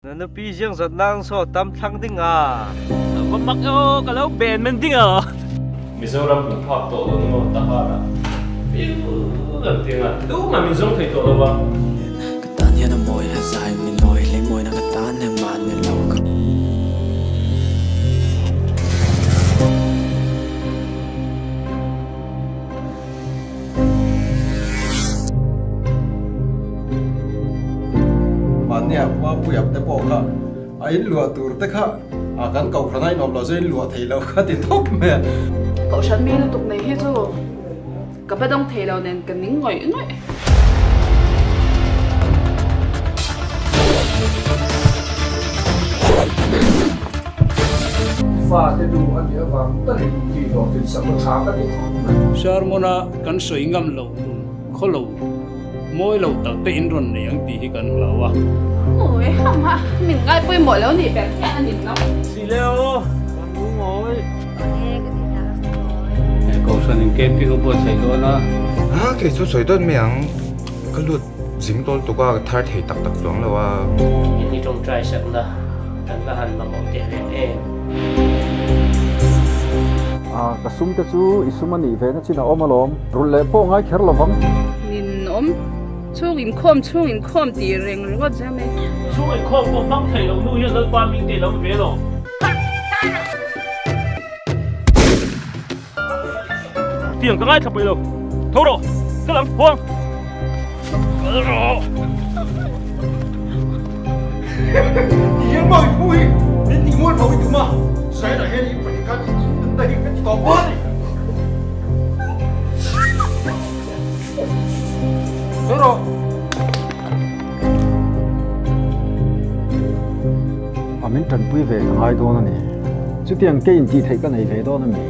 Na nupi ziang zat nang so tam thlang ding a. Va mak e aw, ka lo ben men ding a. Mizoram hmuh phak tawh lo ni maw Tahan ah piu kan ti anga tumah min zawng thei tawh lo va. Ka tan hian a mawi a zai ni lawi hle mawina ka tan engmah ni lo ka. Mahnia khua puiap te pawh kha a in luah tur te kha a kan kohhran a inawm lo chu in luah thei lo kha ti thawp mai a. Kohhran mi lutuk nei hi chu ka be dawng thei lo nen ka ning ngawih ngawih. Fate nu a nih avang takin tih hlawhtlin sak a tha ka ti khawp mai. Sermon-a kan sawi ngam loh nun khaw lo mawi lo tak te in rawn nei ang tih hi kan hlau a. Awi ham a, min ngai pawimawh lo nih ber hian a nin lo. Si leo, kan ngu ngawi. Kohhran in camping a buatsaih dawn a. A, kei chu sawi dawt mai ang, ka lut zing tawl tuk a, ka thar thei tak tak chuang lo a. Ini tawngtai sakna kan va han mamawh teh reng em. A, ka sum te chu i sum a nih ve na chin a awm alawm, rulh leh pawh ngai kher lovang. Nin awm chhung inkhawm chhung inkhawm tih reng ringawt zam e. Chhung inkhawm pawh hmang thei lo nu hian Lalpa ming te lo ve lo. Tiang ka ngaithla pui lo. Tho rawh, kal ang, huang. Kal rawh. Ti hian maw i phu hi min ti mual pho i tum a, Saina hian i pahnih khan i nunna hi ka ti tawh bawk a ni. Tho rawh. A min tanpui ve ka ngai dawn a ni. Chutiang kei intihtheih ka nei ve dawn a mi?